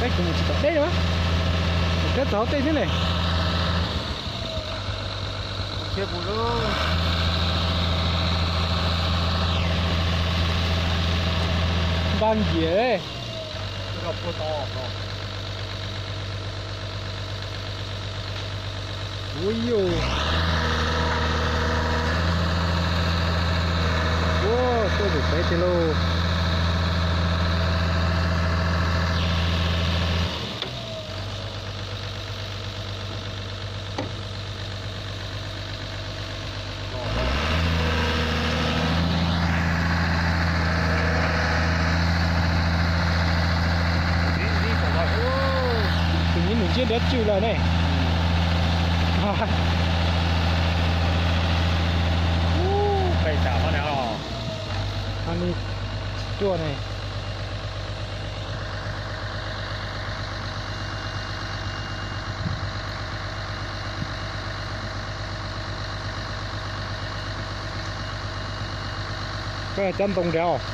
Peb kuv mus tsis tom deb os, kuv khiav txog hauv tej thiab ne. Nqa nkias. Ua yus, ua tuaj tus pem tiag lauj. Tus nyuj nws ntsiab nrab tswj lawm ne. Qe tas qhov no, qhov no tuaj ne. Koj yog cov ntoo nrad os.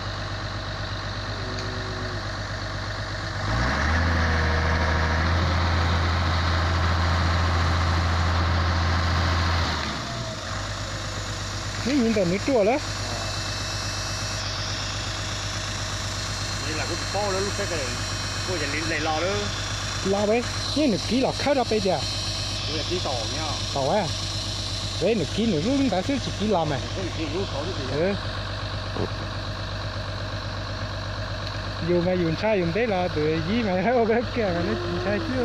Neb nyiv ntawm nws ruaj lawm. Los peb, neb nws kiv los khawb rau peb tiag. Tau a, peb nws kiv nws lub ntawd xwb tsis kiv los mas. Yus mas yus ntshai yus ntev los tus yib mas ua kiag mas neb tsis ntshai xwb.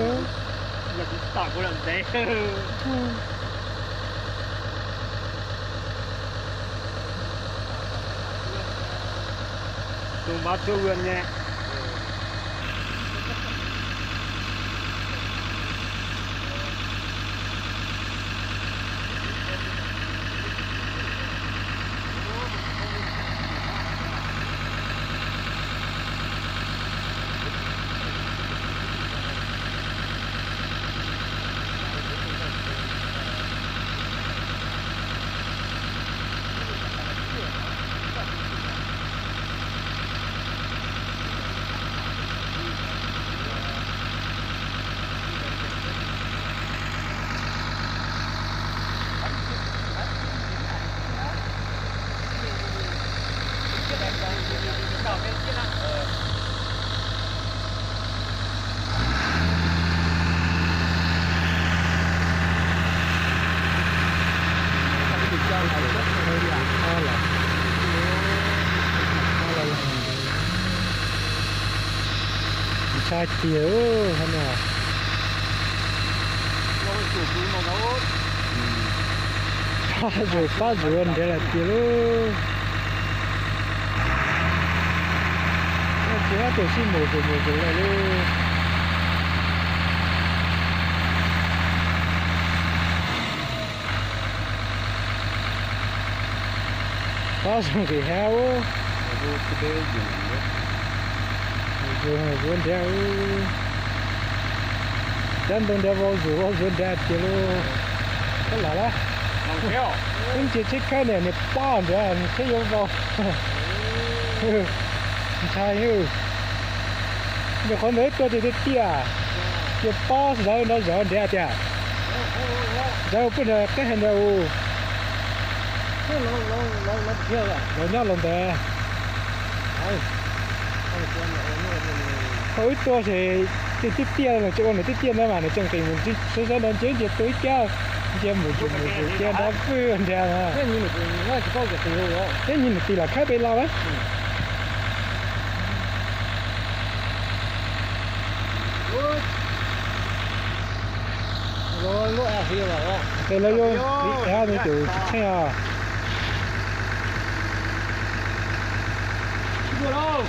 Tus npab tuaj ua ne. Ntshai tiag no. Pab zuj pab zuj nrad lawm tiag lauj. Tsis, pab zuj sib mus zuj mus zuj lawm lauj. Pab zuj nqis hab ub. Zuj nrad ub. Cov ntoo nrad vau zuj vau zuj nrad tiag lauj. Koj lam lawm. Wb ntsia tsheb khawb ne, nws pob nrad nws tsheb yuav vau. Ntshai. Ntawm qhov ntawd tuaj ces tiaj tiaj, ces pob zawv nrad zawv nrad tiag. Zawv pub nrad qeb hais nrad u. Los nyob los ntawd. Thaum wb tuaj ces tiaj tiaj tiaj, nws tseem ua nws tiaj tiaj ntawd mas nws tseem nqis mus sab sab nrad ntsia ntsia tuaj ib kiag, ntsia mus ntsia mus ntsia cia nrad pw nrad na. Teb nyuag nws tis los khawb peb los lawm. Ces lawv yuav li ev nws tus txheej os. Lawm.